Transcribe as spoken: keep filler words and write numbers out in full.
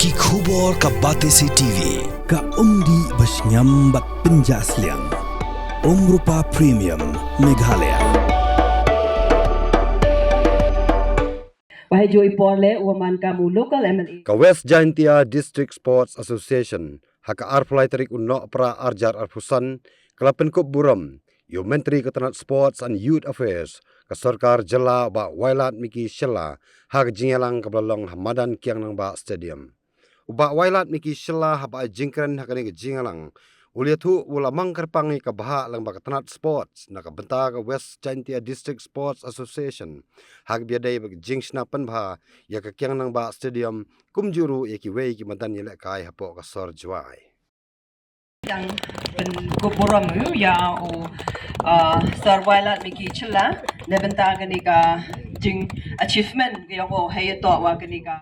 Ki khubor ka Batesi T V, ka umdih ba shngiam bad pynjah sliang. Umrupa Premium, Meghalaya. Wa hei joi por le u wa man kam u local M L A. Ka West Jaintia District Sports Association ha ka arphew lai tarik u Nohprah arjar arphew san ka la pynkup burom ïa u Myntri ka tnat Sports and Youth Affairs ka sorkar jylla, Bah Wailadmiki Shylla, ha ka jingïalang kaba la long ha madan Kiang Nangbah Stadium. U Bah Wailadmiki Shylla haba ai jingkren ha kane ka jingïalang u la ïathuh u la mang kyrpang ïa ka bhah lyngba ka tnat sports na ka bynta ka West Jaintia District Sports Association ha kaba ïadei bad ka jingshna pynbha ïa ka Kiang Nangbah Stadium kumjuh ruh ïa kiwei ki madan ïalehkai hapoh ka sor Jowai. Dang pynkup burom ïa u uh, Sir Wailadmiki Shylla na bynta kane ka jing achievement ka ïa u hei ïa to wa kane ka